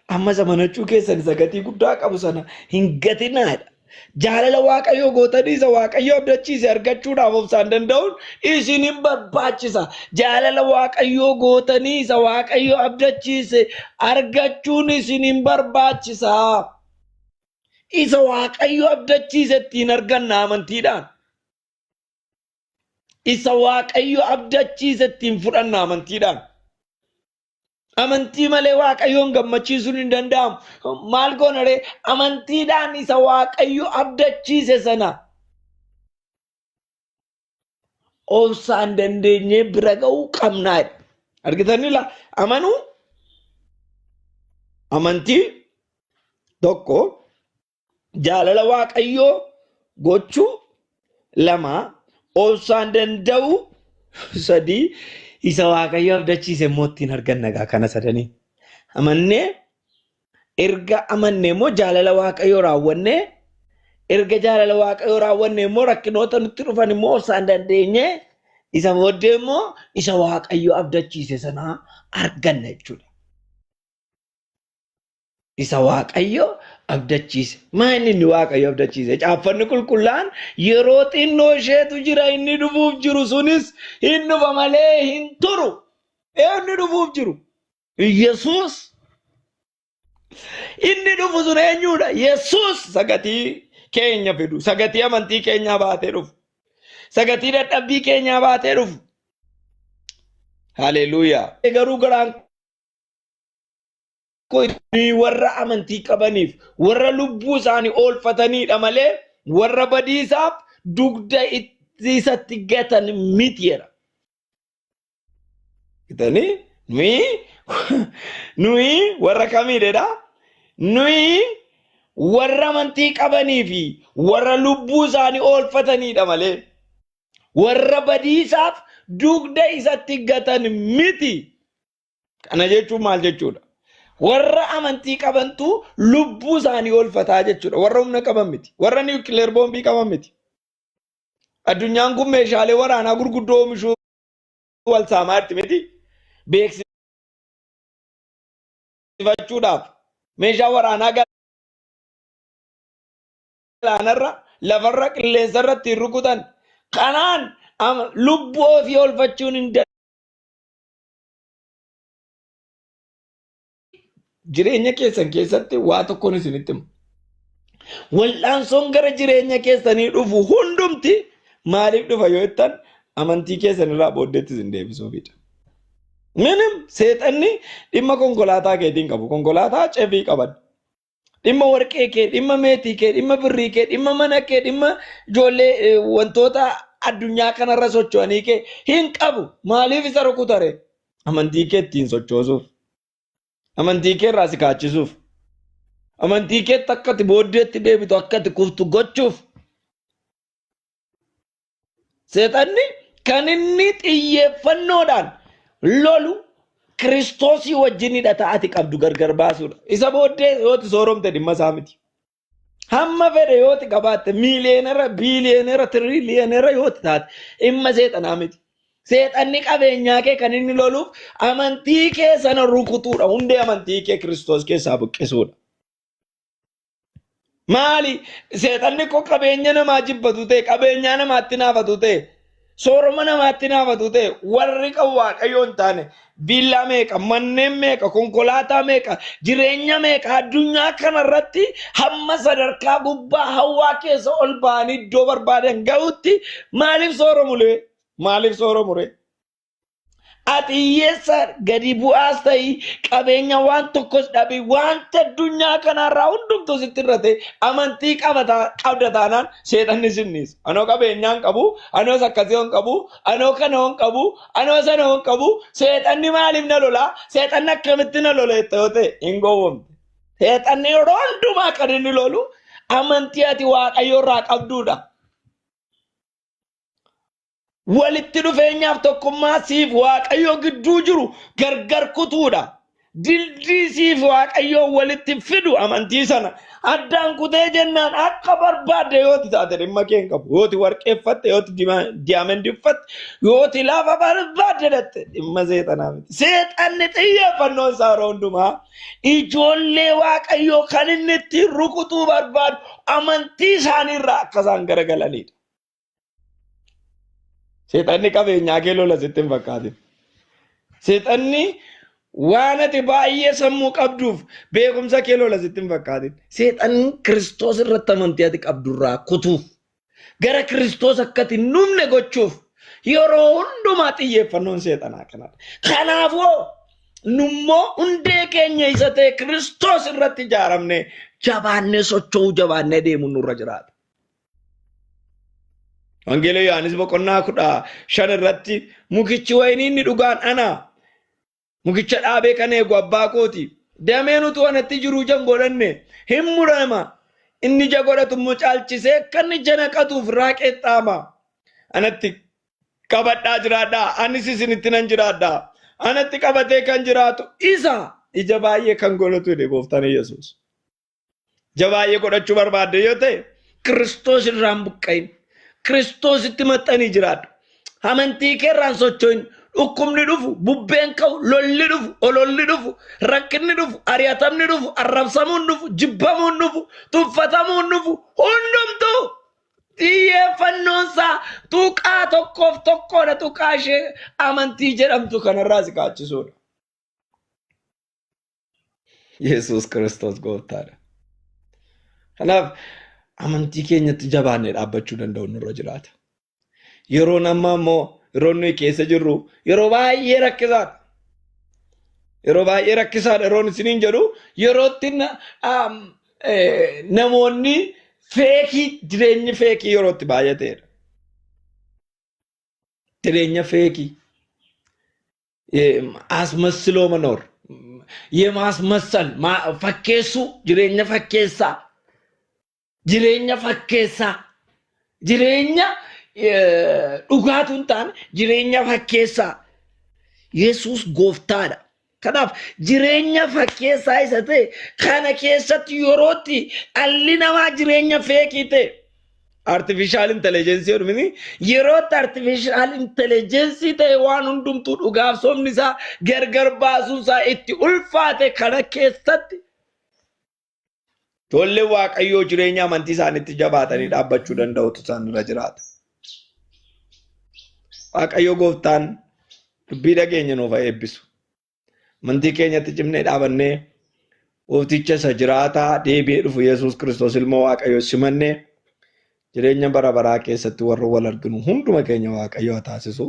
Ammas amanachuu keessan isa gatii guddaa qabu sana hin gatinaadha. Jaalala Waaqayyoo gootanii isa Waaqayyo abdachiise argachuudhaaf obsaan danda'uun isin hin barbaachisa. Jaalala Waaqayyoo gootanii isa Waaqayyo abdachiise argachuun isin hin barbaachisa. Isa Waaqayyo abdachiise ittiin arganna amantiidhaan. Isa Waaqayyo abdachiise ittiin fudhanna amantiidhaan. Amantii malee Waaqayyoon gammachiisuun hin danda'amu. Maal goona ree? Amantiidhaan isa Waaqayyo abdachiise sana obsaan dandeenyee bira ga'uu qabnaa jedha. Argitanii laa? Amanuu amantii tokko jaalala Waaqayyoo gochuu lama obsaan danda'uu sadii isa Waaqayyo abdachiise immoo ittiin arganna egaa kana sadanii. Amannee erga amannee immoo jaalala Waaqayyoo raawwannee erga jaalala Waaqayyoo raawwannee immoo rakkinoota nutti dhufan immoo obsaan dandeenyee isa booddee immoo isa Waaqayyo abdachiise sana arganna jechuudha. Isa Waaqayyo abdachiise. Maa inni inni Waaqayyo abdachiise? Caaffanni qulqullaa'an yeroo xinnoo isheetu jira inni dhufuuf jiru sunis hin dhufa malee hin turu. Inni dhufuuf jiru. Yesuus. Inni dhufu sun eenyuudha? Yesuus sagatii keenya fidu, sagatii amantii keenyaa baatee dhufu, sagatii dadhabbii keenyaa baatee dhufu. Haleluuyaa. Garuu garaan koo nuyi warra amantii qabaniif warra lubbuu isaanii oolfataniidha malee warra badiisaaf dugda isatti gatan miti jedha. Bitanii nuyi nuyi warra kamiidha? Nuyi warra amantii qabanii fi warra lubbuu isaanii oolfataniidha malee warra badiisaaf dugda isatti gatan miti. Kana jechuun maal jechuudha? Warra amantii qabantu lubbuu isaanii oolfataa jechuudha. Warra humna qaban miti. Warra niwukileer boombii qaban miti. Addunyaan kun meeshaalee waraanaa gurguddoo oomishuu wal saamaa jirti miti. Beeksifachuudhaaf meeshaa waraanaa galaanarra, lafarra, qilleensarra ittiin rukutan. Kanaan lubbuu ofii oolfachuun hin Jireenya keessan keessatti waa tokkoon isinitti hima. Wal'aansoon gara jireenya keessanii dhufu hundumti maaliif dhufa yoo jettan amantii keessan irraa booddeetti isin deebisuufidha. Minim seexanni dhimma konkolaataa keetiin qabu. Konkolaataa cefii qaban. Dhimma warqee kee, dhimma meetii kee, dhimma birrii kee, dhimma mana kee, dhimma ijoollee wantoota addunyaa kanarra socho'anii kee hin qabu. Maaliif isa rukutare? Amantii kee ittiin sochoosuuf. Amantii kee irraa si kaachisuuf. Amantii keetti akka ati booddeetti deebitu akka ati kuftu gochuuf. Seexanni kan inni xiyyeeffannoodhaan lolu Kiristoosii wajjin hidhata ati qabdu gargar baasuudha. Isa booddee yoo ati sooromte dhimma isaa miti. Hamma fedhe yoo ati qabaatte miiliyeenera, biiliyeenera, tiriliyoonera yoo ati taate dhimma seexanaa miti. Seexanni qabeenyaa kee kan inni loluuf amantii kee sana rukutuudha. Hundee amantii kee Kiristoos keessaa buqqisuudha. Maali? Seexanni koo qabeenya namaa jibbatu ta'e, qabeenyaa namaatti naafatu ta'e, sooroma namaatti naafatu ta'e, warri qabu waaqayyoo hin taane, viillaa meeqa, manneen meeqa, konkolaataa meeqa, jireenya meeqa addunyaa kanarratti hamma sadarkaa gubbaa hawaa keessa ol ba'anii iddoo barbaadan ga'utti maaliif sooromulee? Maaliif sooromuree? Ati hiyyeessa gadi bu'aas ta'i qabeenya waan tokkos dhabi wanta addunyaa kanarraa hundumtuu sitti irrate amantii qabda taanaan seexanni sinniis. Anoo qabeenyaa hin qabu, anoos akkasii hin qabu, anoo kana hin qabu, anoo sana hin qabu, seexanni maaliif na lola, seexanni akkamitti na lola jetta yoo ta'e hin gowwomte. Seexanni yeroo hundumaa kan inni lolu amantii ati waaqayyo irraa qabduudha. Walitti dhufeenyaaf tokkummaa siif Waaqayyo gidduu jiru gargar kutuudha. Dildii siif Waaqayyoon walitti fidu amantii sana addaan kutee jennaan akka barbaadde yooti taate dhimma kee hin qabu. Yooti warqeeffatte, yooti diyaamendii uffatte, yooti lafa barbaadde dhatte dhimma seexanaa miti. Seexanni xiyyeeffannoon isaa yeroo hundumaa ijoollee Waaqayyoo kan inni ittiin rukutuu barbaadu amantii isaanii irraa akka isaan garagalanidha. Seexanni qabeenyaa kee lola sitti hin fakkaatin. Seexanni waan ati baay'ee sammuu qabduuf beekumsa kee lola sitti hin fakkaatin. Seexanni Kiristoos irratti amantii ati qabdurraa kutuuf gara Kiristoos akka ati hin dhumne gochuuf yeroo hundumaa xiyyeeffannoon seexanaa kanadha. Kanaafuu nummoo hundee keenya isa ta'e Kiristoos irratti ijaaramne jabaannee socho'uu jabaannee deemuun nurra jiraata. Wangeela Yohaannis boqonnaa 15 irratti mukichi wayinii inni dhugaan ana mukicha dhaabee kan eegu abbaa kooti. Dameen utuu anatti jiruu ija hin godhanne hin murama. Inni ija godhatu immoo caalchisee akka inni ija naqatuuf irraa qeexxaama. Anatti qabadhaa jiraadhaa anis isinitti nan jiraadhaa. Anatti qabatee kan jiraatu isa ija baay'ee kan godhatu jedhe gooftaan Yesuus. Ija baay'ee godhachuu barbaadde yoo ta'e Kiristoos irraa hin buqqa'in. Kiristoositti maxxanii jiraadhu. Amantii kee irraa hin socho'in. Dhukkubni dhufu, bubbeen ka'u, lolli dhufu, ololli dhufu, rakkinni dhufu, ari'atamni dhufu, arrabsamuun dhufu, jibbamuun dhufu, tuffatamuun dhufu, hundumtuu xiyyeeffannoon isaa tuqaa tokkoof tokkoodha. Tuqaa ishee amantii jedhamtu kanarraa si kaachisuudha. Yesuus Kiristoos gooftaadha. Kanaaf amantii keenyatti jabaannee dhaabbachuu danda'u nurra jiraata. Yeroon ammaa immoo yeroo nuyi keessa jirru yeroo baay'ee rakkisaadha. Yeroo baay'ee rakkisaadha yeroon isiniin jedhu yerootti namoonni feekii jireenyi feekii yeroo itti baay'ateedha. Jireenya feekii. አስመስሎ መኖር የማስመሰል fakkeessuu jireenya fakkeessaa jireenya fakkeessaa jireenya dhugaatu hin taane jireenya fakkeessaa Yesuus gooftaadha. Kanaaf jireenya fakkeessaa isa ta'e kana keessatti yerootti dhalli namaa jireenya feekii ta'e artificial intelligence jedhu miti yerootti artificial intelligence ta'e waan hundumtuu dhugaaf sobni isaa gargar baasuun isaa itti ulfaate kana keessatti ijoollee Waaqayyoo jireenya amantii isaaniitti jabaatanii dhaabbachuu danda'utu isaan irra jiraata. Waaqayyo gooftaan dubbii dhageenya nuuf haa eebbisu. Amantii keenyatti cimnee dhaabannee goofticha isa jiraataa deebi'ee dhufu Yesuus Kiristoos ilma Waaqayyoo simannee jireenya bara baraa keessatti warra wal arginu hunduma keenya Waaqayyo haa taasisu.